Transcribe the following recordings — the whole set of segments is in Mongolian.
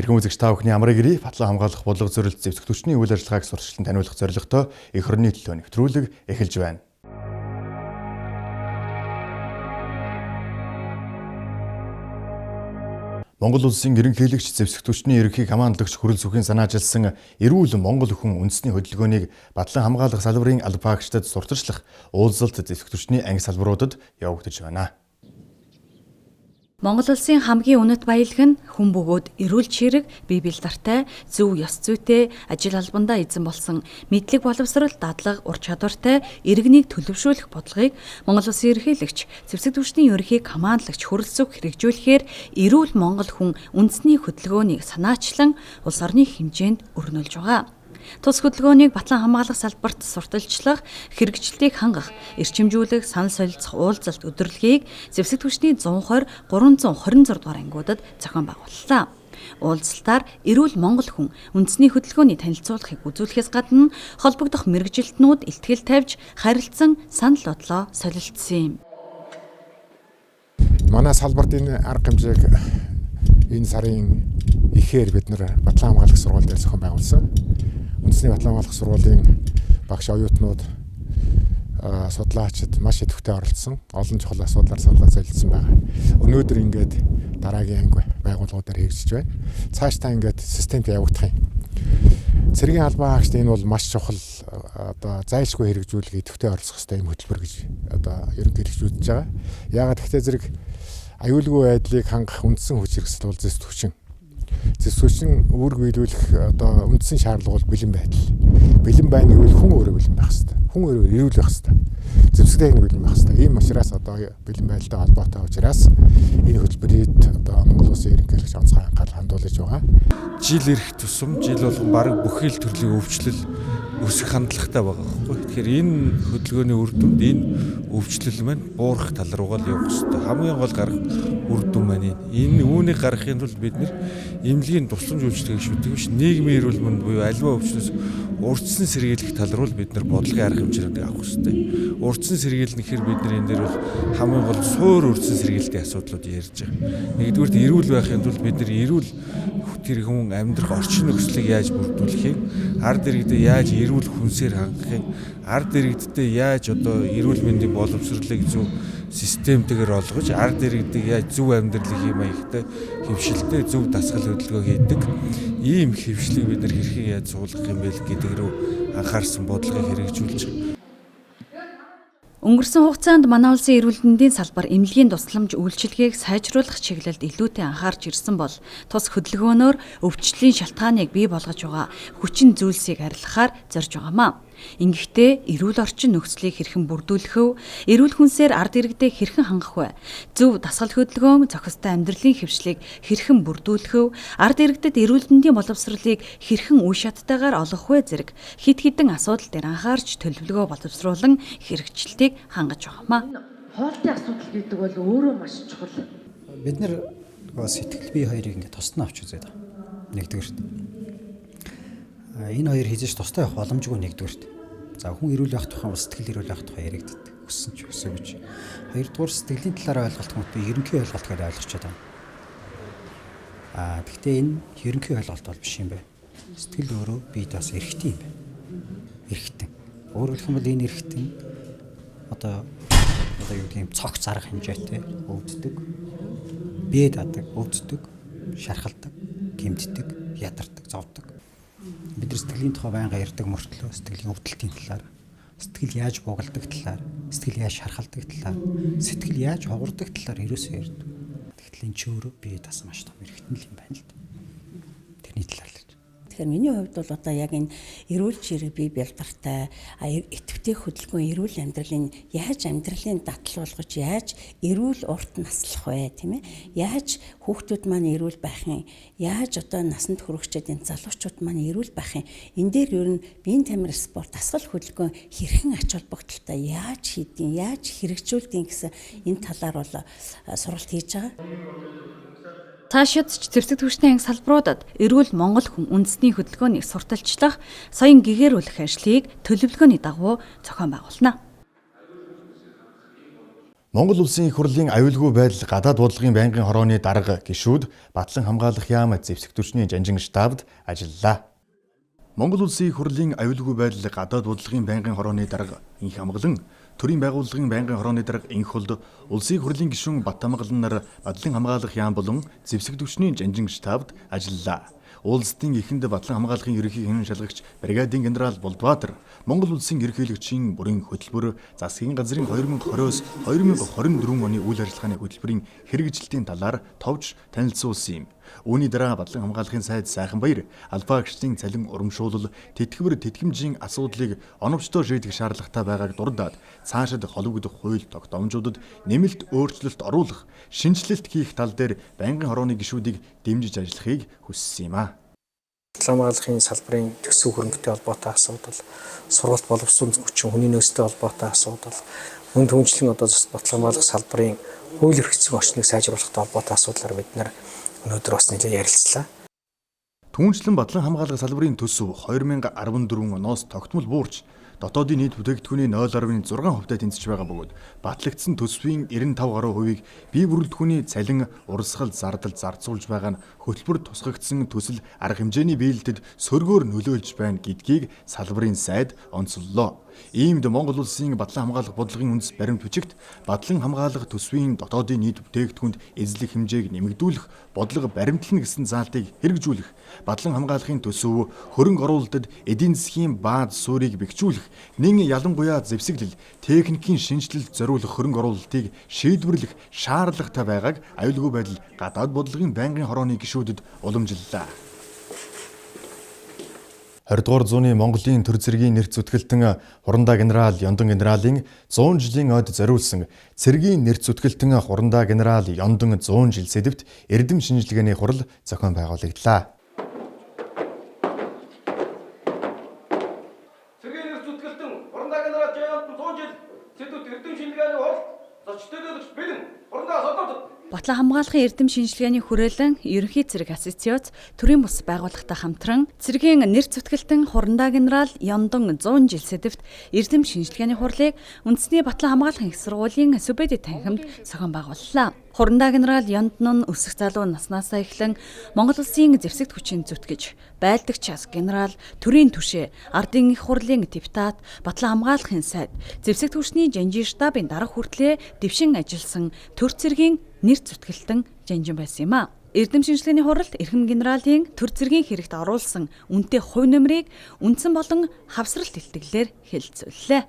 Эрхэм үзэгч та бүхний амрыг ирье. Батлан хамгаалах бодлого зорилт зэвсэг түвшний үйл ажиллагааг сурталчлан таниулах зорилготой эх орны төлөө нэвтрүүлэг эхэлж байна. Монгол улсын ерөнхийлөгч зэвсэг түвшний ерөнхий командлагч Хүрэл Сүхийн санаажилсан эрүүл Монгол хүн үндэсний хөдөлгөөнийг батлан хамгаалах салбарын албаагчдад сурталчлах уулзалт зэвсэг түвшний анги салбаруудад явагдаж байна. Монгол улсын хамгийн үнэт баялаг нь хүн бөгөөд эрүүл чирэг, бие бэлдартай, зөв ёс зүйтэй, ажил албандаа эзэн болсон мэдлэг боловсрол, дадлага, ур чадвартай иргэнийг төлөвшүүлэх бодлогыг Монгол улсын ерөнхийлөгч, зэвсэг түвшний ерөнхий командлагч Хүрэлцүг хэрэгжүүлэхээр эрүүл Монгол хүн үндэсний хөдөлгөөнийг санаачлан улс орны хэмжээнд өрнүүлж байгаа. Тус хөдөлгөөнийг батлан хамгаалах салбарт сурталчлах, хэрэгжилтийг хангах, эрчимжүүлэх, санал солилцох уулзалт өдөрлөгийг зэвсэг түвшний 120, 326 дугаар ангиудад зохион байгууллаа. Уулзалтаар эрүүл Монгол хүн үндэсний хөдөлгөөний танилцуулгыг үзүүлэхээс гадна холбогдох мэргэжилтнүүд илтгэл тавьж харилцан санал бодлоо солилцсон юм. Манай салбарт энэ арга хэмжээг энэ сарын ихээр бид нар батлан хамгаалах сургууль дээр зохион байгуулсан. Үндэсний батлан хамгаалах сургуулийн багш оюутнууд, судлаачид маш идэвхтэй оролцсон. Олон чухал асуудлаар саналаа солилцсон байгаа. Өнөөдөр ингээд дараагийн анги байгууллагуудаар хэрэгжиж байна. Цаашдаа ингээд системд явагдах юм. Цэргийн албан хаагчид энэ бол маш чухал одоо зайлшгүй хэрэгжүүлэх идэвхтэй оролцох хэрэгтэй юм хөтөлбөр гэж одоо ерөнхийлөгч үзэж байгаа. Яагаад гэвэл зэрэг аюулгүй байдлыг хангах үндсэн хүч хэрэгсэл бол зэс түвшин. Зэс түвшин үүрэг биелүүлэх одоо үндсэн шаардлага бол бэлэн байдал. Бэлэн байна гэвэл хүн өөрөө бэлэн байх хэрэгтэй. Хүн өөрөө эрүүл байх хэрэгтэй. Зэвсэг техник бэлэн байх хэрэгтэй. Ийм учраас одоо бэлэн байдалтай холбоотой учраас энэ хөтөлбөрийг одоо Монгол улсын ерөнхийлөгч онцгой анхаарал хандуулж байгаа. Жил ирэх тусам жил болгон бараг бүхий л төрлийн өвчлөл өсөх хандлагатай байгаа байхгүй. Тэгэхээр энэ хөдөлгөөний үр дүнд энэ өвчлөл маань буурах тал руугаа л явах хэрэгтэй. Хамгийн гол гарах үр дүн маань энэ. Энэ үүнийг гаргахын тулд бид нэр эмнэлгийн тусламж үйлчилгээг шүтэг биш нийгмийн эрүүл мэнд буюу аливаа өвчнөөс урьдчилан сэргийлэх тал руу л бид нар бодлогын арга хэмжээнийг авах хэрэгтэй. Урьдчилан сэргийлнэ гэхээр бид нар энэ дээр бол хамгийн гол суур урьдчилан сэргийлтийн асуудлууд ярьж байгаа. Нэгдүгüүрт эрүүл байхын тулд бид нар эрүүл тэр хүн амьдрах орчин нөхцөлийг яаж бүрдүүлэх юм, ард иргэдэд яаж эрүүл хүнсээр хангах юм, ард иргэдтэй яаж одоо эрүүл мэндийн боловсролыг зөв системтэйгээр олгож ард иргэдийг яаж зөв амьдралын хэм маягтай хөвшилтэй зөв дасгал хөдөлгөөн хийдэг ийм хөвшлийг бид нар хэрхэн яаж суулгах юм бэ гэдэг рүү анхаарсан бодлогыг хэрэгжүүлж байгаа. Өнгөрсөн хугацаанд манай улсын эрүүл мэндийн салбар эмнэлгийн тусламж үйлчилгээг сайжруулах чиглэлд илүүтэй анхаарч ирсэн бол тус хөдөлгөөнөөр өвчлөлийн шалтгааныг бий болгож байгаа хүчин зүйлсийг арилгахаар зорж байгаамаа. Ингэхдээ эрүүл орчин нөхцөлийг хэрхэн бүрдүүлэх вэ? Эрүүл хүнсээр ард иргэдээ хэрхэн хангах вэ? Зөв дасгал хөдөлгөөн, зохистой амьдралын хэвшлийг хэрхэн бүрдүүлэх вэ? Ард иргэдэд эрүүл мэндийн боловсролыг хэрхэн үе шаттайгаар олгох вэ зэрэг хэд хэдэн асуудал дээр анхаарч төлөвлөгөө боловсруулан хэрэгжилтийг хангаж байгаамаа. Хоолтын асуудал гэдэг бол өөрөө маш чухал. Бид нэр сэтгэл бие хоёрыг ингээд тусдаа авч үзээд байгаа. Нэгдүгээрт. Энэ хоёр хизээж тусдаа явах боломжгүй нэгдүгээрт. За хүн эрүүл байх тухай сэтгэл эрүүл байх тухай яригддаг. Өссөн ч өсөөгүй ч. Хоёрдугаар сэтгэлийн талаар ойлголт хүмүүс би ерөнхий ойлголт гэдээ ойлгочоод байгаа. Гэхдээ энэ ерөнхий ойлголт бол биш юм байна. Сэтгэл өөрөө бид бас эрхтэн юм байна. Эрхтэн. Өөрөөр хэлэх юм бол энэ эрхтэн одоо юу гэдэг юм цогц арга хэмжээтэй өвддөг, бие дадаг, өвддөг, шархалдаг, гэмтдэг, ядардаг, зовдөг. Бид нар сэтгэлийн тухай байнга ярьдаг мөртлөө сэтгэлийн өвдөлтийн талаар, сэтгэл яаж бугалдаг талаар, сэтгэл яаж шархалдаг талаар, сэтгэл яаж хугардаг талаар ерөөсөө ярьдаг. Тэгтэл энэ ч өөрөө бие дасан маш том эрхтэн л юм байна л да. Тэрний талаар л. Тэгэхээр миний хувьд бол одоо яг энэ эрүүл чирэг бие бялдартай идэвхтэй хөдөлгөөн эрүүл амьдралын яаж амьдралын датал болгож яаж эрүүл урт наслах вэ, тийм ээ? Яаж хүүхдүүд маань эрүүл байх юм? Яаж одоо насанд хүрэгчээд энэ залуучууд маань эрүүл байх юм? Энэ дээр ер нь биеийн тамир спорт, дасгал хөдөлгөөн хэрхэн ач холбогдолтой, яаж хийдیں, яаж хэрэгжүүлдэг гэсэн энэ талаар бол сургалт хийж байгаа. Цаашид ч зэвсэг түвшний анги салбаруудад эрүүл Монгол хүн үндэсний хөдөлгөөнийг сурталчлах, соён гэгээрүүлэх ажлыг төлөвлөгөөний дагуу зохион байгуулна. Монгол Улсын их хурлын аюулгүй байдал гадаад бодлогын байнгын хорооны дарга гишүүд Батлан хамгаалах яам зэвсэг түвшний жанжин штабд ажиллалаа. Монгол Улсын их хурлын аюулгүй байдал гадаад бодлогын байнгын хорооны дарга Инх Амгалан, төрийн байгууллагын байнгын хорооны дарга Инх Хулд, Улсын их хурлын гишүүн Баттамгалан нар Батлан хамгаалах яам болон зэвсэг түвшний жанжин штабд ажиллалаа. Уулзалтын эхэнд Батлан хамгаалахын ерөнхий хянан шалгагч бригадын генерал Болдбаатар Монгол Улсын ерөнхийлөгчийн бүрийн хөтөлбөр засгийн газрын 2020-оос 2024 оны үйл ажиллагааны хөтөлбөрийн хэрэгжилтийн талаар товч танилцуулсан юм. Үүний дараа Батлан хамгаалахын сайд Сайханбаяр албаа агчдын цалин урамшуулал, тэтгэвэр тэтгэмжийн асуудлыг оновчтой шийдэх шаардлагатай байгааг дурдаад цаашид холбогдох хууль тогтоомжуудад нэмэлт өөрчлөлт оруулах, шинэчлэлт хийх тал дээр байнгын хорооны гишүүдийг дэмжиж ажиллахыг хүссэн юм а. Батлан хамгаалахын салбарын төсөв хөрөнгөтэй холбоотой асуудал, сургалт боловсон хүчин хүний нөөцтэй холбоотой асуудал, мөн түншлэн одоо батлан хамгаалах салбарын хууль эрх зүйн орчныг сайжруулахтай холбоотой асуудлаар бид нар өнөөдөр бас нэлээд ярилцлаа. Түүнчлэн Батлан хамгаалах салбарын төсөв 2014 оноос тогтмол буурч дотоодын нийт бүтээгдэхүүний 0.6% тэнцэж байгаа бөгөөд батлагдсан төсвийн 95 гаруй хувийг бие бүрэлдэхүүний цалин урсгал зардал зарцуулж байгаа нь хөтөлбөрт тусгагдсан төсөл арга хэмжээний биелэлтэд сөргөөр нөлөөлж байна гэдгийг салбарын сайд онцоллоо. Иймд Монгол Улсын Батлан хамгаалах бодлогын үндэс баримт бичигт Батлан хамгаалах төсвийн дотоодын нийт бүтээгдэхүүнд эзлэх хэмжээг нэмэгдүүлэх бодлого баримтлана гэсэн заалтыг хэрэгжүүлэх, Батлан хамгаалахын төсөв хөрөнгө оруулалтад эдийн засгийн бааз суурийг бэхжүүлэх, нэн ялангуяа зэвсэглэл, техникийн шинэчлэлд зориулах хөрөнгө оруулалтыг шийдвэрлэх шаардлагатай байгааг аюулгүй байдал гадаад бодлогын байнгын хорооны гишүүдэд уламжлалаа. 20 дугаар зууны Монголын төр зэргийн нэр зүтгэлтэн Хурандаа генерал Ёндон генералийн 100 жилийн ойд зориулсан цэргийн нэр зүтгэлтэн Хурандаа генерал Ёндон 100 жил сэдэвт эрдэм шинжилгээний хурал зохион байгуулагдлаа. Цэргийн нэр зүтгэлтэн Хурандаа генерал Ёндон 100 жил сэдэвт эрдэм шинжилгээний хурал зочид төлөөлөгч бэлэн Хурандаа содод. Батлан хамгаалахын эрдэм шинжилгээний хүрээлэн ерөнхий цэрэг ассоциац төрийн бус байгууллагатай хамтран цэргийн нэр зүтгэлтэн Хурандаа генерал Ёндон 100 жил сэдэвт эрдэм шинжилгээний хурлыг үндэсний Батлан хамгаалахын их сургуулийн Сүбэдэ танхимд зохион байгууллаа. Хурандаа генерал Ёндон нь өсөх залуу наснаасаа эхлэн Монгол Улсын зэвсэгт хүчин зүтгэж, байлдагч ас генерал, төрийн түшээ, ардын их хурлын депутат, Батлан хамгаалахын сайд, зэвсэгт хүчний жанжин штабын дарга хүртлээ дэвшин ажилласан төр цэргийн нэр зүтгэлтэн жанжин байсан юм а. Эрдэм шинжилгээний хуралд эрхэм генералийн төр цэргийн хэрэгт оруулсан үнэтэй хувь нэмрийг үндсэн болон хавсралт илтгэлээр хэлцүүллээ.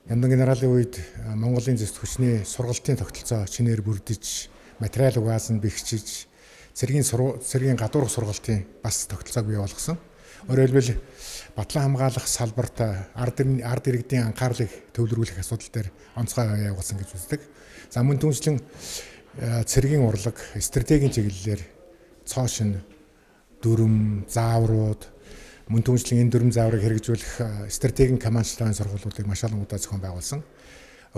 Ёндон генералийн үед Монголын зэвсэг хүчний сургалтын тогтолцоо шинээр бүрдэж, материал угаас нь бэхжиж, цэргийн гадуурх сургалтын бас тогтолцоог бий болгосон. Өөрөөр хэлбэл Батлан хамгаалах салбарт ард иргэдийн анхаарлыг төвлөрүүлэх асуудал дээр онцгой явуулсан гэж үздэг. За мөн түншлэн цэргийн урлаг, стратегийн чиглэлээр цоо шин дүрм, зааврууд, мөн түншлэн энэ дүрм зааврыг хэрэгжүүлэх стратегийн командчлалын сургуулиудыг маш олон удаа зохион байгуулсан.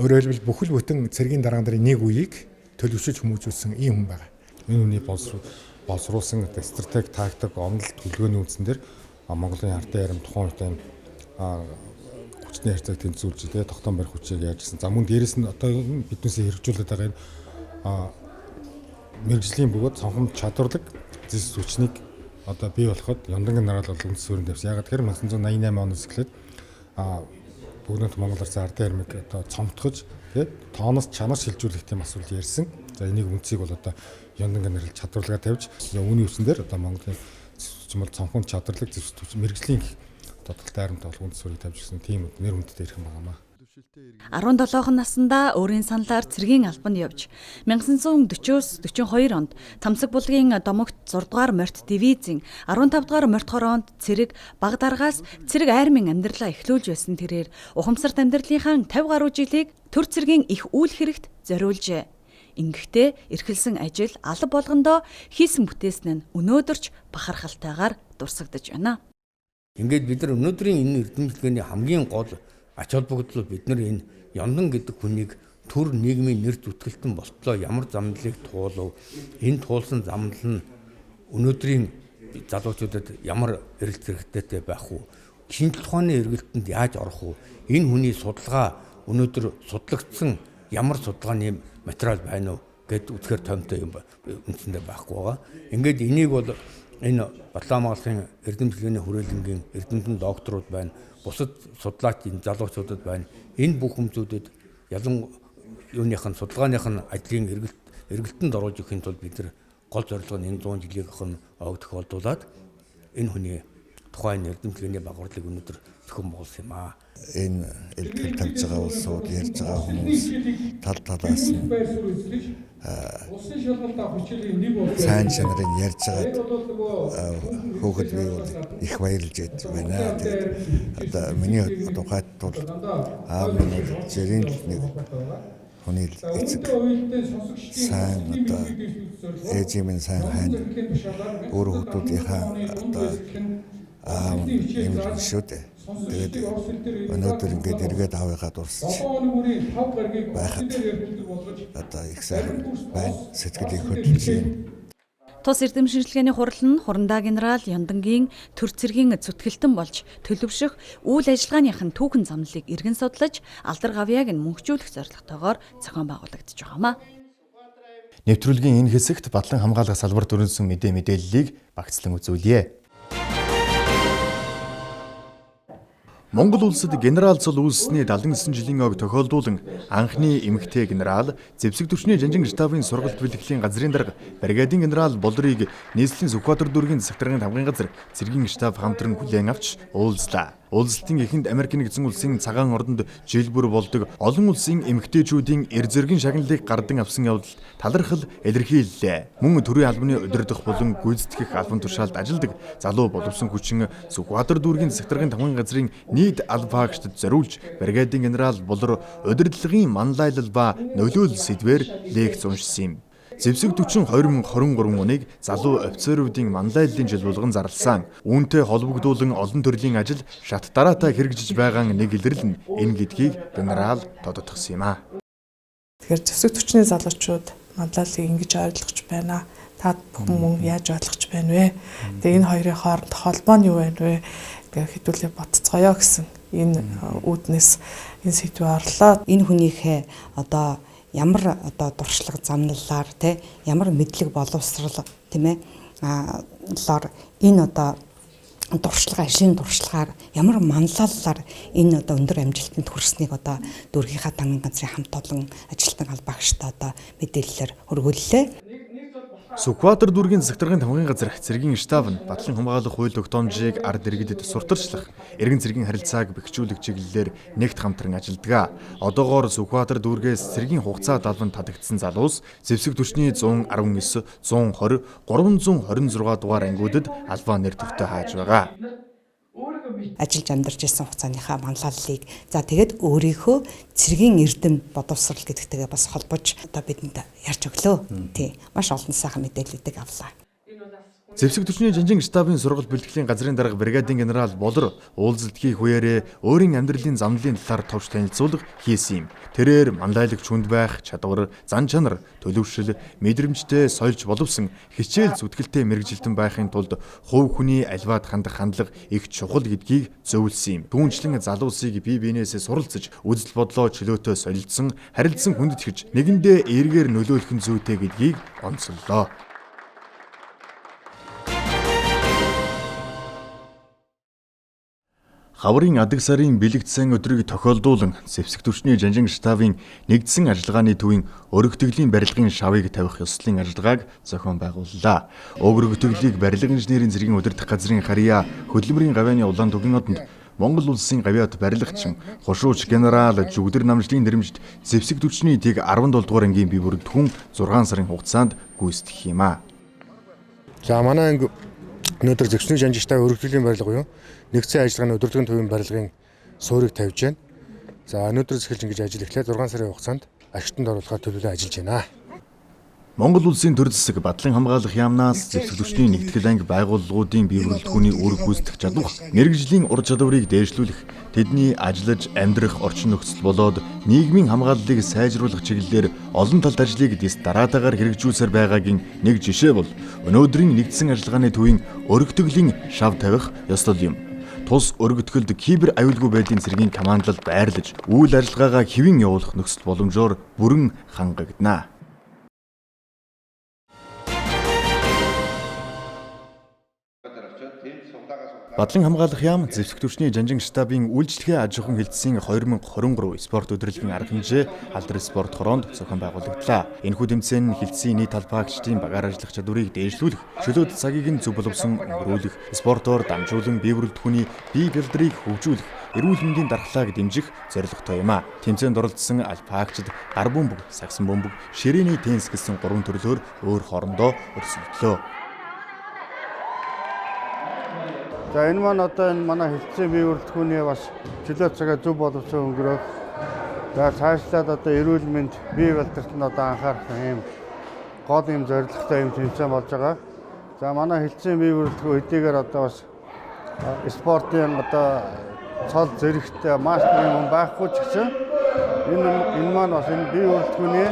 Өөрөөр хэлбэл бүхэл бүтэн цэргийн дарга нарын нэг үеийг төлөвшөж хүмүүжүүлсэн ийм хүн байгаа. Энэ хүний боловсруулсан стратеги, тактик, онол төлөвлөгөөний үндсэн дээр Монголын ардын арим тухайн үед энэ хүчний харьцааг тэнцвүүлж тогтоон барих хүчийг яаж гисэн. За мөн дээрэс нь одоо биднээсээ хэрэгжүүлээд байгаа энэ мэргэжлийн бөгөөд цонхом чадварлаг зэс хүчнийг одоо бий болоход Ёндон генерал бол үндэс суурин тавьсан. Яагаад гэхээр 1988 оноос эхлээд Бөгнөт Монгол Улсын ардын армийг одоо цомтгож тооноос чанар шилжүүлэх тийм асуудал ярьсан. За энийг үндсийг бол одоо Ёндон генерал чадварлагаа тавьж үүний үсэн дээр одоо Монголын зэвсэг бол цонхон чадварлаг зэвсэг мэргэжлийн тодорхой армид бол үндэс суурийг тавьж гисэн тийм нэр хүндтэй ирэх юм байна. 17 наснда өөрийн саналаар цэргийн албанд явж 1940-оос 42 онд Тамсаг булгийн домогт 6 дугаар морьт дивизийн 15 дугаар морьт хороонд цэрэг баг даргаас цэрэг армийн амьдралаа эхлүүлж байсан тэрээр ухамсарт амьдралынхаа 50 гаруй жилийг төр цэргийн их үйл хэрэгт зориулжээ. Ингэхдээ эрхэлсэн ажил алба болгондоо хийсэн бүтээсэн нь өнөөдөрч бахархалтайгаар дурсагдаж байна. Ингээд бид нар өнөөдрийн энэ эрдэм шинжилгээний хамгийн гол ач холбогдол бид нар энэ Ёндон гэдэг хүнийг төр нийгмийн нэр зүтгэлтэн болтлоо ямар замналыг туулав, энэ туулсан замнал нь өнөөдрийн залуучуудад ямар эрэлт зэрэгтэй байх вэ? Шинжлэх ухааны эргэлтэнд яаж орох вэ? Энэ хүний судалгаа өнөөдөр судлагдсан Ямар судалгааны материал байна уу гэд үзэхээр томтой юм үндсэндээ байхгүй байгаа. Ингээд энийг бол энэ Батлан хамгаалахын эрдэмтдийн хүрээлэнгийн эрдэмтэн докторууд байна. Бусад судлаач энэ залуучуудад байна. Энэ бүх хүмүүсүүдэд ялан юуных нь судалгааных нь ажлын эргэлтэнд оруулж өгөхийн тулд бид нар гол зорилго нь энэ 100 жилийнх нь ог тохиолдуулаад энэ хүний тухайн эрдэмтдийн багварлыг өнөөдөр зохион байгуулсан юм аа. Энэ илтгэл тавьж байгаа улсууд ярьж байгаа хүмүүс тал талаас нь сайн чанарыг ярьж байгаад хөөхөд би бол их баярлж байна. Тэгээд одоо миний тухайд бол аав минь бол жирийн л нэг хүний эцэг сайн одоо ээжийн минь сайн хайна өөр хүүхдүүдийнхаа одоо аав юм л шүү дээ. Тэгээд өнөөдөр ингээд эргээд аавынхаа дурсаж байхад одоо их сайхан байна. Сэтгэл их хөдөлж байна. Тус эрдэм шинжилгээний хурал нь Хурандаа генерал Яндангийн төр цэргийн зүтгэлтэн болж төлөвшөх үйл ажиллагааных нь түүхэн замналыг эргэн судлаж алдар гавьяаг нь мөнхжүүлэх зорилготойгоор зохион байгуулагдаж байгаа юм а. Нэвтрүүлгийн энэ хэсэгт Батлан хамгаалах салбар дүрнсэн мэдээллийг багцлан үзүүлье. Монгол улсад генерал цол үйлсний 79 жилийн ог тохиолдуулан анхны эмэгтэй генерал зэвсэг түвшний жанжин штабын сургалт бэлтгэлийн газрын дарга бригадын генерал Болрыг нийслэлийн Сүхбаатар дүүргийн засаг даргын тамгын газар цэргийн штаб хамтран хүлээн авч уулзлаа. Уулзалтын эхэнд Америк нэгдсэн улсын цагаан ордонд жил бүр болдог олон улсын эмэгтэйчүүдийн эр зөргийн шагналыг гардан авсан явдалд талархал илэрхийллээ. Мөн төрийн албаны удирдах болон гүйцэтгэх албан тушаалд ажилладаг залуу боловсон хүчин Сүхбаатар дүүргийн засаг даргын тамгын газрын нийт албаагчдад зориулж бригадын генерал Болор удирдлагын манлайлал ба нөлөөлөл сэдвээр лекц уншсан юм. Зэвсэг түвшин 2023 оныг залуу офицеруудын манлайллын жил болгон зарласан. Үүнтэй холбогдуулан олон төрлийн ажил шат дараатай хэрэгжиж байгаа нэг илрэл нь энэ гэдгийг генерал тодотгосон юм а. Тэгэхээр зэвсэг түвшний залуучууд манлайллыг ингэж ойлгож байна. Та бүхэн мөн яаж ойлгож байна вэ? Тэгээ энэ хоёрын хооронд холбоо нь юу байна вэ? Тэгээ хэдүүлээ бодцгоё гэсэн энэ үүднээс энэ сэдв орлоо. Энэ хүнийхээ одоо ямар одоо дуршлаг замналлаар те ямар мэдлэг боловсрал тийм ээ лоор энэ одоо дуршлага ажлын дуршлагаар ямар манлайллаар энэ одоо өндөр амжилтанд хүрснийг одоо дүүргийнхаа тамгын газрын хамт олон ажилтан албаагчтай одоо мэдээллээр хөргүүллээ. Сүхбаатар дүүргийн засаг даргын тамгын газар цэргийн штаб нь Батлан хамгаалах хууль тогтоомжийг ард иргэдэд сурталчлах, эргэн цэргийн харилцааг бэхжүүлэх чиглэлээр нэгт хамтран ажилладаг. Одоогоор Сүхбаатар дүүргээс цэргийн хугацаа далбанд татагдсан залуус зэвсэг түвшний 119, 120, 326 дугаар ангиудад албаа нэр төвтэй хааж байгаа. Ажиллаж амьдарч ирсэн хугацааныхаа манлайллыг за тэгээд өөрийнхөө цэргийн эрдэм боловсрал гэдэгтэйгээ бас холбож одоо бидэнд ярьж өглөө. Тий. Маш олон сайхан мэдээллүүдийг авлаа. Зэвсэг түвшний жанжин штабын сургалт бэлтгэлийн газрын дарга бригадын генерал Болор уулзалт хийх үеэрээ өөрийн амьдралын замналын талаар товч танилцуулга хийсэн юм. Тэрээр манлайлагч хүнд байх чадвар, зан чанар, төлөвшил, мэдрэмжтэй сольж боловсон хичээл зүтгэлтэй мэргэжилтэн байхын тулд хувь хүний альваад хандах хандлага их чухал гэдгийг зөвлөсөн юм. Түүнчлэн залуусыг бие биенээсээ суралцаж, үзэл бодлоо чөлөөтэй солилцсон, харилцан хүндэтгэж, нэгэндээ эергээр нөлөөлөх нь зүйтэй гэдгийг онцоллоо. Хаврын адаг сарын бэлэгдсэн өдрийг тохиолдуулан зэвсэг түвшний жанжин штабын нэгдсэн ажиллагааны төвийн өргөтгөлийн барилгын шавыг тавих ёслолын ажиллагааг зохион байгууллаа. Өргөтгөлийг барилга инженерийн зэргийн удирдах газрын харьяа хөдөлмөрийн гавьяаны улаан тугийн одонд Монгол улсын гавьяат барилгачин хушууч генерал Жүгдэр намжлын нэрмжид зэвсэг түвшний тэг 17 дугаар ангийн бие бүрэгдэхүүн 6 сарын хугацаанд гүйцэтгэх юм а. За манай анги өнөөдөр зэвсний жанжин штабын өргөтгөлийн барилга буюу нэгдсэн ажиллагааны удирдлагын төвийн барилгын суурийг тавьж байна. За өнөөдрөөс эхэлж ингэж ажил эхлээд 6 сарын хугацаанд ашигтанд оруулахаар төлөвлөө ажиллаж байна. Монгол улсын төр засаг Батлан хамгаалах яамнаас зэвсэг түвшний нэгтгэл анги байгууллагуудын бие бүрэлдэхүүний үүрэг гүйцэтгэх чадвар, мэргэжлийн ур чадварыг дээшлүүлэх, тэдний ажиллаж амьдрах орчин нөхцөл болоод нийгмийн хамгааллыг сайжруулах чиглэлээр олон талд ажлыг дэс дараатаагаар хэрэгжүүлсээр байгаагийн нэг жишээ бол өнөөдрийн нэгдсэн ажиллагааны төвийн өргөтгөлийн шав тавих ёслол юм. Тус өргөтгөлд кибер аюулгүй байдлын цэргийн командлал байрлаж, үйл ажиллагаагаа хэвэн явуулах нөхцөл боломжоор бүрэн хангагдана. Бадлан хамгаалах яам зэвсэг түвшний жанжин штабын үйлчлэгээ аж ахуйн хэлтсийн 2023 спорт удирдлагын арга хэмжээ Алдар спорт хороонд зохион байгуулагдлаа. Энэхүү тэмцээн нь хэлтсийн нийт талбаагчдын багаар ажиллах чадварыг дээшлүүлэх, чөлөөт цагийг нь зөв боловсон өнгөрүүлэх, спортоор дамжуулан бие бүрэлдэхүүний бие бэлдрийг хөгжүүлэх, эрүүл мэндийн дархлааг дэмжих зорилготой юм а. Тэмцээнд оролцсон альпаагчид гар бөмбөг, сагсан бөмбөг, ширээний теннис гэсэн гурван төрлөөр өөр хоорондоо өрсөлдлөө. За энэ маань одоо энэ манай хэлтсийн бие бүрэлдэхүүний бас чөлөө цагаа зөв боловсон өнгөрөөх. За цаашлаад одоо эрүүл мэнд бие бэлдэрт нь одоо анхаарах юм гол юм зорилготой юм тэмцээн болж байгаа. За манай хэлтсийн бие бүрэлдэхүүн хэдийгээр одоо бас спортын одоо цол зэрэгтэй мастер юм байхгүй ч гэсэн энэ маань бас энэ бие бүрэлдэхүүний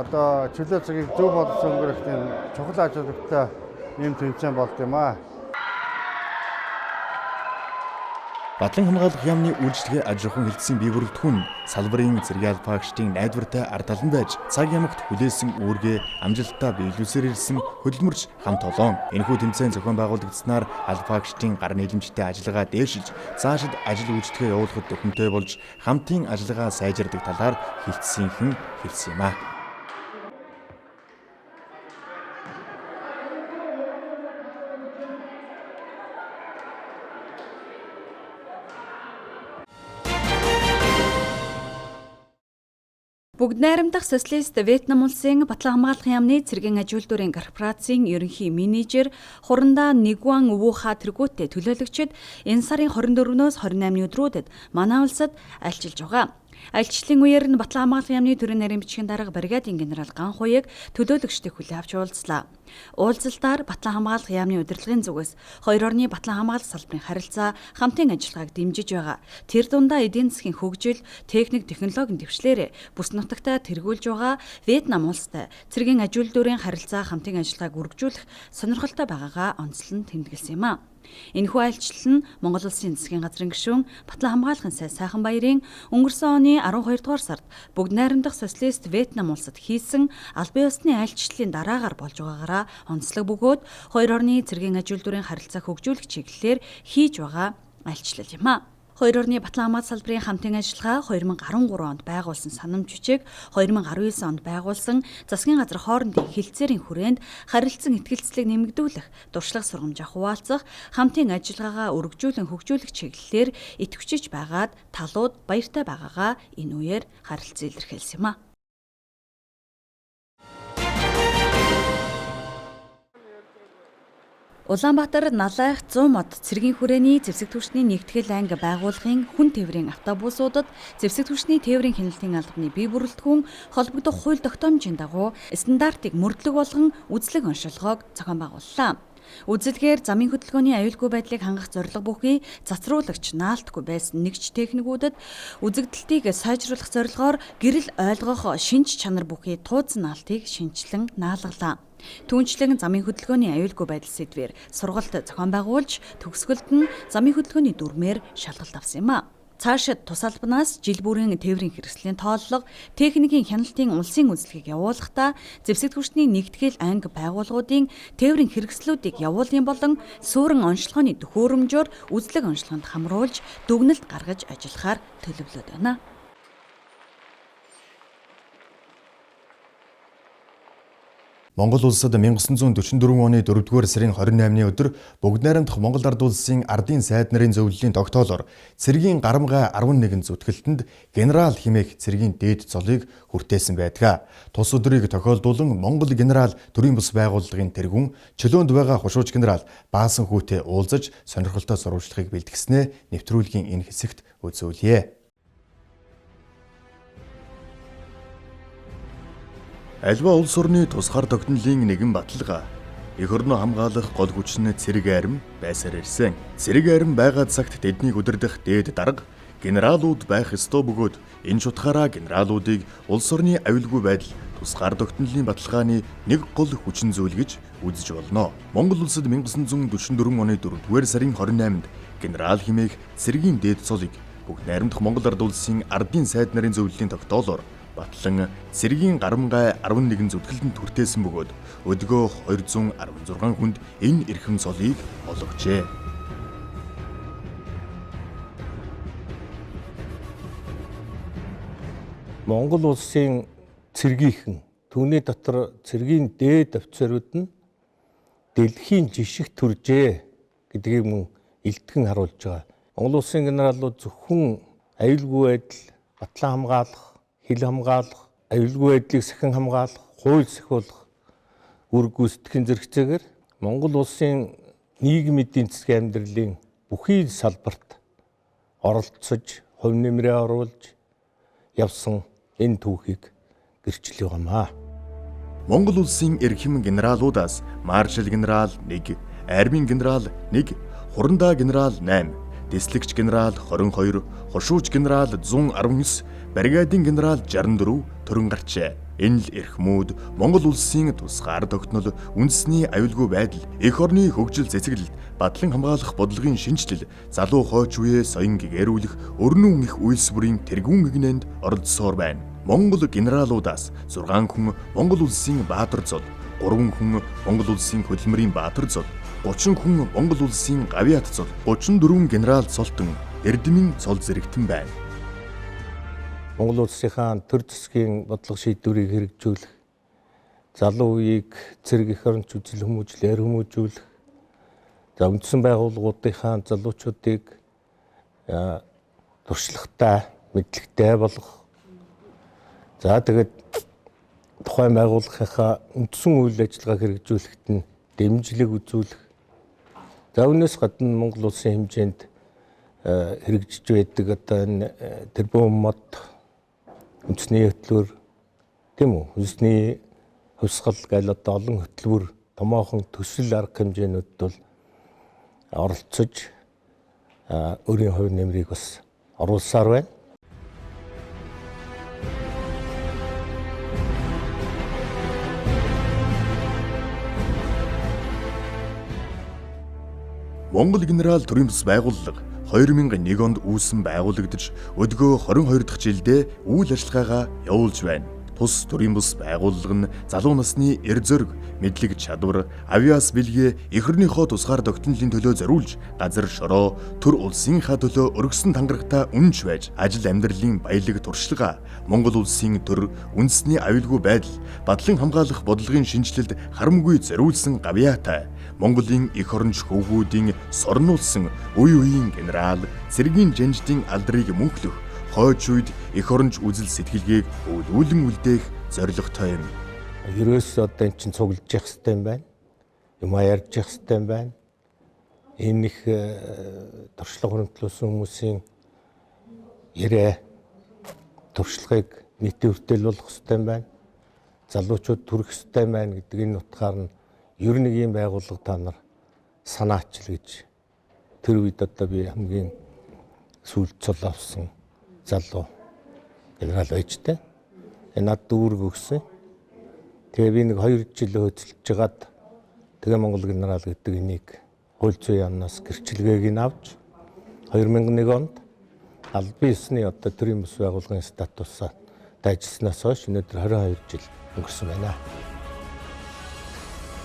одоо чөлөө цагийг зөв боловсон өнгөрөх тийм чухал ач холбогдолтой юм тэмцээн болд юм аа. Бадлан хамгаалах яамны үйлчлэгээ аж ахуйн хэлтсийн бие бүрэлдэхүүн салбарын цэргийн албаагчдын найдвартай ард талан байж цаг ямагт хүлээсэн үүргээ амжилттай биелүүлсээр ирсэн хөдөлмөрч хамт олон. Энэхүү тэмцээн зохион байгуулагдсанаар албаагчдын гар нийлэмжтэй ажиллагаа дээшилж, цаашид ажил үйлчлэгээ явуулахад төхөмтэй болж хамтын ажиллагаа сайжирдаг талаар хэлтсийнхэн хэлсэн юм а. Бүгд найрамдах социалист Вьетнам улсын Батлан хамгаалах яамны цэргийн аж үйлдвэрийн корпорацийн ерөнхий менежер Хурандаа Нэгуан Өвөөхаа тэргүүтээ төлөөлөгчид энэ сарын 24-өөс 28-ны өдрүүдэд манай улсад альчилж байгаа. Альчлалын үеэр нь Батлан хамгаалах яамны төрийн нарийн бичгийн дарга бригадын генерал Ган Хуяг төлөөлөгчдийг хүлээн авч уулзлаа. Уулзалтаар Батлан хамгаалах яамны удирдлагын зүгээс хоёр орны батлан хамгаалах салбарын харилцаа, хамтын ажиллагааг дэмжиж байгаа. Тэр дундаа эдийн засгийн хөгжил, техник, технологийн дэвшлээрээ бүс нутагтаа тэргүүлж байгаа Вьетнам улстай цэргийн аж үйлдвэрийн харилцаа, хамтын ажиллагааг үргэлжлүүлэх сонирхолтой байгаагаа онцлон тэмдэглэсэн юм а. Энэхүү айлчлал нь Монгол Улсын засгийн газрын гишүүн Батлан хамгаалахын сайд Сайхан Баярын өнгөрсөн оны 12 дугаар сард бүгд найрамдах социалист Вьетнам улсад хийсэн албан ёсны айлчлалын дараагаар болж байгаагаараа онцлог бөгөөд хоёр орны цэргийн аж үйлдвэрийн харилцааг хөгжүүлэх чиглэлээр хийж байгаа айлчлал юм а. Хоёр орны Батлан хамгаалах салбарын хамтын ажиллагаа 2013 онд байгуулсан санамж бичиг, 2019 онд байгуулсан засгийн газар хоорондын хэлтсээрийн хүрээнд харилцан ихтгэлцлийг нэмэгдүүлэх, туршлага сургамжаа хуваалцах, хамтын ажиллагаагаа өргөжүүлэн хөгжүүлэх чиглэлээр идэвхжиж байгаад талууд баяртай байгаагаа энэ үеэр харилцан илэрхийлсэн юм а. Улаанбаатар Налайх 100 мод цэргийн хүрээний зэвсэг түвшний нэгтгэл анги байгуулгын хүн тээврийн автобусуудад зэвсэг түвшний тээврийн хяналтын албаны бие бүрэлдэхүүн холбогдох хууль тогтоомжийн дагуу стандартыг мөрдлөг болгон үзлэг оншилгоог зохион байгууллаа. Үзлэгээр замын хөдөлгөөний аюулгүй байдлыг хангах зорилго бүхий цацруулагч наалтгүй байсан нэгж техникүүдэд үзэгдэлтийг сайжруулах зорилгоор гэрэл ойлгох шинж чанар бүхий тууз наалтыг шинчлэн наалгалаа. Түүнчлэн замын хөдөлгөөний аюулгүй байдал сэдвээр сургалт зохион байгуулж төгсгөлд нь замын хөдөлгөөний дүрмээр шалгалт авсан юм а. Цаашид тус албанаас жил бүрийн тээврийн хэрэгслийн тооллого, техникийн хяналтын улсын үзлэгийг явуулахдаа зэвсэг түвшний нэгтгэл анги байгууллагуудын тээврийн хэрэгслүүдийг явуулын болон суурин онцлогооны төхөөрөмжөөр үзлэг онцлогонд хамруулж дүгнэлт гаргаж ажиллахаар төлөвлөд байна. Монгол улсад 1944 оны 4-р сарын 28-ны өдөр бүгд найрамдах Монгол Ард Улсын ардын сайд нарын зөвлөлийн тогтоолоор цэргийн гарамгай 11 зүтгэлтэнд генерал хэмээх цэргийн дээд золыг хүртээсэн байдаг. Тус өдрийг тохиолдуулан Монгол генерал төрийн бус байгууллагын тэргүүн чөлөөнд байгаа хушууч генерал Баасан хүүтэй уулзаж сонирхолтой сурвалжлагыг бэлтгэснээ нэвтрүүлгийн энэ хэсэгт үзүүлье. Альва улс орны тусгаар тогтнолын нэгэн баталгаа эх орноо хамгаалах гол хүч нь цэрэг арми байсаар ирсэн. Цэрэг арми байгаа цагт тэднийг удирдах дээд дарга генералууд байх ёстой бөгөөд энэ чутгаараа генералуудыг улс орны аюулгүй байдал тусгаар тогтнолын баталгааны нэг гол хүчин зүйл гэж үзэж болно. Монгол улсад 1944 оны 4-р сарын 28-нд генерал хэмээх цэргийн дээд цолыг бүх найрамдах Монгол Ард улсын ардын сайд нарын зөвлөлийн тогтоолоор батлан цэргийн гарамгай 11 зүтгэлтэнд хүртээсэн бөгөөд өдгөө 216 хүнд энэ эрхэм цолыг олгожээ. Монгол улсын цэргийнхэн, түүний дотор цэргийн дээд офицерууд нь дэлхийн жишг төржээ гэдгийг мөн илтгэн харуулж байгаа. Монгол улсын генералууд зөвхөн аюулгүй байдал батлан хамгаалах, хил хамгаалах, аюулгүй байдлыг сахин хамгаалах, хууль сахиулах үр гүйцэтгэхийн зэрэгцээгээр Монгол улсын нийгэм эдийн засгийн амьдралын бүхий салбарт оролцож, хувь нэмрээ оруулж явсан энэ түүхийг гэрчлэх юмаа. Монгол улсын эрхэм генералуудаас маршал генерал 1, армийн генерал 1, хурандаа генерал 8, дэслэгч генерал 22, хошууч генерал 119, бригадын генерал 64 төрөн гарчээ. Энэ л эрхмүүд Монгол улсын тусгаар тогтнол, үндэсний аюулгүй байдал, эх орны хөгжил цэцэглэлт, батлан хамгаалах бодлогын шинэчлэл, залуу хойч үеэ соён гэгэрүүлэх өрнөн их үйлс бүрийн тэргүүн эгнээнд оролцсоор байна. Монгол генералуудаас 6 хүн Монгол улсын Баатар зол, 3 хүн Монгол улсын хөдөлмөрийн Баатар зол, 30 хүн Монгол улсын Гавьяат зол, 34 генерал цолтон Эрдэмийн цол зэрэгтэн байна. Монгол улсынхаа төр засгийн бодлого шийдвэрийг хэрэгжүүлэх, залуу үеийг цэрэг эх оронч үзэл хүмүүжлээр хүмүүжүүлэх, за үндсэн байгууллагуудынхаа залуучуудыг туршлагатай, мэдлэгтэй болгох. За тэгээд тухайн байгууллагынхаа үндсэн үйл ажиллагааг хэрэгжүүлэхэд нь дэмжлэг үзүүлэх. За үүнээс гадна Монгол улсын хэмжээнд хэрэгжиж байдаг одоо энэ тэрбум мод үндэсний хөтөлбөр тийм үү? Үндэсний хувьсгал гээл одоо олон хөтөлбөр томоохон төсөл арга хэмжээнүүд бол оролцож өөрийн хувь нэмрийг бас оруулсаар байна. Монгол генерал төрийн бас байгууллага 2001 онд үүсэн байгуулагдаж өдгөө 22 дахь жилдээ үйл ажиллагаагаа явуулж байна. Тус төрийн бус байгууллага нь залуу насны эр зориг, мэдлэг чадвар, авиас бэлгээ эх орныхоо тусгаар тогтнолын төлөө зориулж газар шороо төр улсынхаа төлөө өргөсөн тангарагтаа үнэнч байж ажил амьдралын баялаг туршлага, Монгол улсын төр, үндэсний аюулгүй байдал, батлан хамгаалах бодлогын шинэчлэлд харамгүй зориулсан гавьяатай Монголын эх оронч хөвгүүдийн сорнуулсан үе үеийн генерал, цэргийн жанждын алдрыг мөнхлөх, хойч үед эх оронч үзэл сэтгэлгээг өвлүүлэн үлдээх зорилготой юм. Ерөөсөө одоо эн чинь цуглаж явах хэрэгтэй юм байна. Юмаа ярьж явах хэрэгтэй юм байна. Энэ их туршлага хуримтлуулсан хүмүүсийн яриа туршлагыг нийтийн хүртэл болгох хэрэгтэй юм байна. Залуучууд төрөх хэрэгтэй юм байна гэдэг энэ утгаар нь ер нь ийм байгууллага та нар санаачил гэж тэр үед одоо би хамгийн сүүлд цол авсан залуу генерал байж таа. Надад дүүрэг өгсөн. Тэгээ би нэг 2 жил хөөцөлж жагаад тэгээ Монгол генерал гэдэг энийг хууль зүйн яамнаас гэрчилгээг нь авч 2001 онд албан ёсны одоо төрийн бус байгууллагын статусаа дайжснаас хойш өнөөдөр 22 жил өнгөрсөн байна.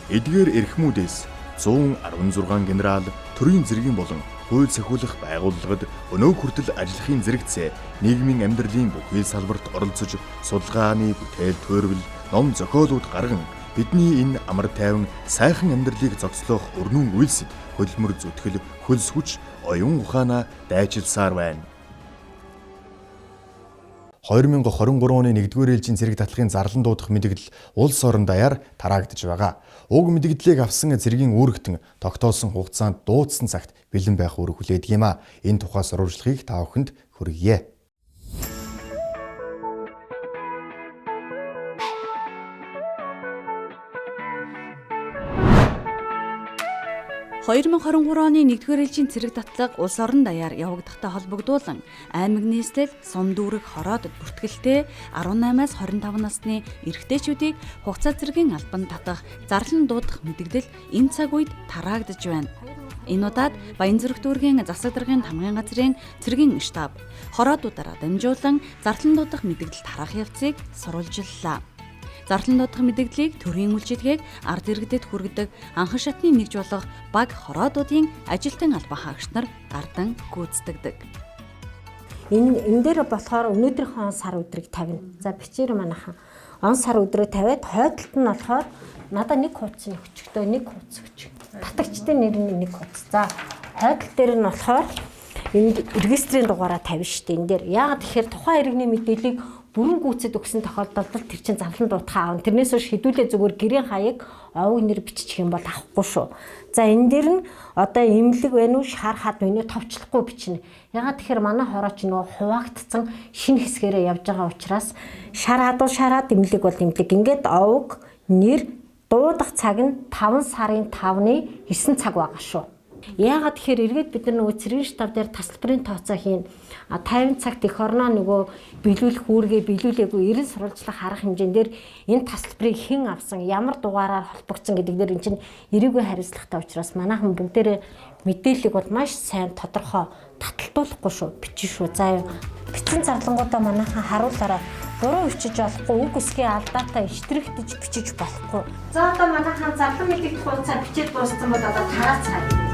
Эдгээр эрхмүүдээс 116 генерал төрийн зэргийн болон хууль сахиулах байгууллагад өнөө хүртэл ажиллахын зэрэгцээ нийгмийн амьдралын бүхий салбарт оролцож судалгааны бүтээл төөрвөл, ном зохиолууд гарган бидний энэ амар тайван сайхан амьдралыг зогслох өрнөн үйлсэд хөдөлмөр зүтгэл, хөлс хүч, оюун ухаанаа дайчилсаар байна. 2023 оны 1-р ээлжийн цэрэг датлахын зарлан дуудах мэдэгдэл улс орон даяар тараагдж байгаа. Уг мэдэгдлийг авсан цэргийн үүрэгтэн тогтоосон хугацаанд дуудсан цагт бэлэн байх үүрэг хүлээдэг юм а. Энэ тухай сурвалжлагыг та бүхэнд хүргье. 2023 оны 1-р ээлжийн цэрэг татлага улс орон даяар явагдахтай холбогдуулан аймаг нийслэл, сум дүүрэг хороодод бүртгэлтэй 18-аас 25 насны эрэгтэйчүүдийг хугацаа зэргийн албанд татах, зарлан дуудах мэдэгдэл энэ цаг үед тараагдж байна. Энэ удаад Баянзүрх дүүргийн засаг даргын тамгын газрын цэргийн штаб хороодуудаараа дамжуулан зарлан дуудах мэдэгдэл тараах явцыг сурвалжиллаа. Зарлан дуудах мэдэгдлийг төрийн үйлчилгээг ард иргэдэд хүргэдэг анхан шатны нэгж болох баг хороодуудын ажилтан албан хаагч нар гардан гүйцэтгэдэг. Энэ дээр болохоор өнөөдрийнхөө он сар өдрийг тавина. За бичээр манайхан он сар өдрөө тавиад хойдолт нь болохоор надаа нэг хуудас өгчөхдөө нэг хуудас өгч. Татагчдын нэр нь нэг хуудас. За хойдол дээр нь болохоор энд регистрийн дугаараа тавина шүү дээ. Энэ дээр яагаад тэгэхээр тухайн иргэний мэдээллийг бүрэн гүйцэд өгсөн тохиолдолд тэр чинь зарлан дуутахаа авна. Тэрнээс хойш хэдүүлээ зүгээр гэрийн хаяг овг нэр бичих юм бол авахгүй шүү. За энэ дээр нь одоо имлэг байна уу, шар хад байна уу товчлохгүй бичнэ. Ягаад тэгэхээр манай хороо ч нөгөө хуваагдсан шинэ хэсгээрээ явж байгаа учраас шар хад бол шар хад, имлэг бол имлэг. Ингээд овг нэр дуудах цаг нь 5 сарын 5-ны 9 цаг байгаа шүү. Яагаад тэгэхээр эргээд бид нар нөгөө цэргийн штаб дээр тасалбарын тооцоо хийн. 50 цагт эх орноо нөгөө биелүүлэх үүргээ биелүүлээгүй 90 сурвалжлах арга хэмжээн дээр энэ тасалбарыг хэн авсан, ямар дугаараар холбогдсон гэдэг дээр эн чинь эрээгүй хариуцлагатай учраас манайхан бүгдээрээ мэдээллийг бол маш сайн тодорхой таталтуулахгүй шүү, бичин шүү. За юу. Бичсэн зарлангуудаа манайхан харуулаарай. Буруу бичиж болохгүй, үг үсгийн алдаатай иштрэгтэж бичиж болохгүй. За одоо манайхан зарлан мэдэгдэх хуудасаар бичээд дууссан бол одоо тараацгаая.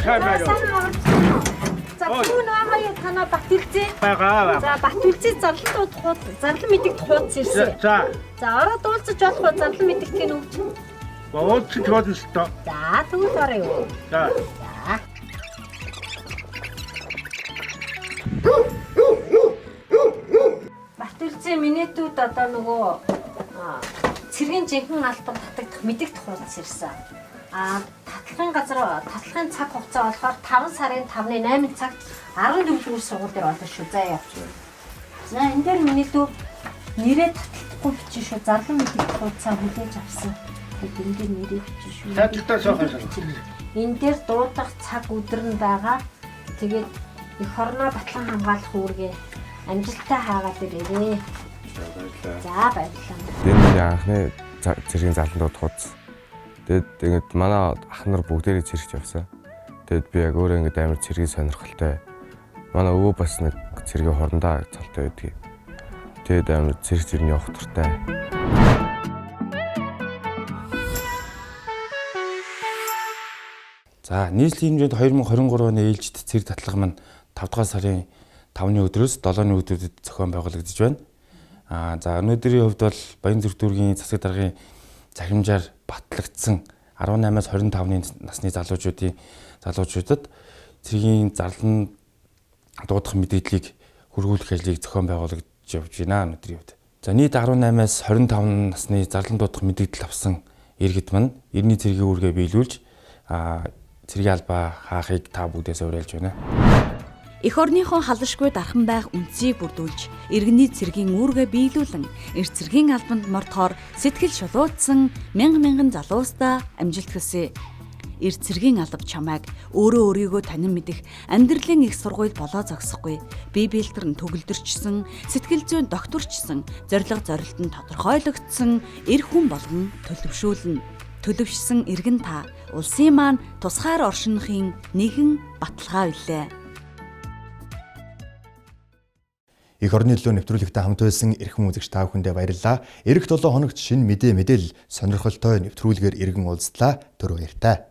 Сайн байна уу? За хүн байгаа танаа Батүлзээ. Байгаа. За Батүлзээ зарлан дуудах хууд, зарлан мэдэгдэх хуудас ирсэн. За. За ороод уулзаж болох уу зарлан мэдэгдэхийг өгч. Уулзаж болно л доо. За тэгвэл орё. За. За. Батүлзээ минетүүд одоо нөгөө цэргийн жинхэнэ албанд татагдах мэдэгдэх хуудас ирсэн. А татлагын газар татлагын цаг хугацаа болохоор 5 сарын 5-ны 8 цагт 14 дугаар сургууль дээр болно шүү. За яа. За энэ дээр миний дүү нэрээ таталтахгүй бичих шүү. Зарлан мэдэгдэх хуудасаа хүлээж авсан. Тэгээд энэ дээр нэрээ бичих шүү. Таталтаа суух. Энэ дээр дуудах цаг өдөр нь байгаа. Тэгээд эх орноо батлан хамгаалах үүргээ амжилттай хаагаад ирээрээ. За баярлалаа. За баярлалаа. Энэ миний анхны цэргийн зарлан дуудах хуудас. Тэгээд ингээд манай ах нар бүгдээрээ цэрэгт явсан. Тэгээд би яг өөрөө ингээд амар цэргийн сонирхолтой. Манай өвөө бас нэг цэргийн хурандаа цолтой байдгийг. Тэгээд амар цэрэг зэрэг явах дуртай. За нийслэлийн хэмжээнд 2023 оны ээлжит цэрэг татлага маань 5 дугаар сарын 5-ны өдрөөс 7-ны өдрүүдэд зохион байгуулагдаж байна. За өнөөдрийн хувьд бол Баянзүрх дүүргийн засаг даргын захирамжаар батлагдсан 18-аас 25-ны насны залуучуудад цэргийн зарлан дуудах мэдээллийг хүргүүлэх ажлыг зохион байгуулагдж явж байна өнөөдрийн хувьд. За нийт 18-аас 25 насны зарлан дуудах мэдээлэл авсан иргэд маань эртний цэргийн үүргээ биелүүлж цэргийн албаа хаахыг та бүгдээс уриалж байна. Эх орныхоо халашгүй дархан байх үндсийг бүрдүүлж, иргэний цэргийн үүргээ биелүүлэн, эрт цэргийн албанд мордохоор сэтгэл шулуутсан мянга мянган залуустаа амжилт хүсье. Эрт цэргийн алба чамайг өөрөө өөрийгөө танин мэдэх амьдралын их сургууль болоо зогсохгүй. Бие биелтэр нь төгөлдөрчсөн, сэтгэл зүйн докторчсон, зорилго зорилт нь тодорхойлогдсон эр хүн болгон төлөвшүүлнэ. Төлөвшсөн иргэн та улсын маань тусгаар оршинхын нэгэн баталгаа билээ. Эх орны төлөө нэвтрүүлэгтэй хамт байсан эрхэм үзэгч та бүхэндээ баярлалаа. Ирэх 7 хоногт шинэ мэдээлэл сонирхолтой нэвтрүүлгээр иргэн уулзлаа. Түр баяртай.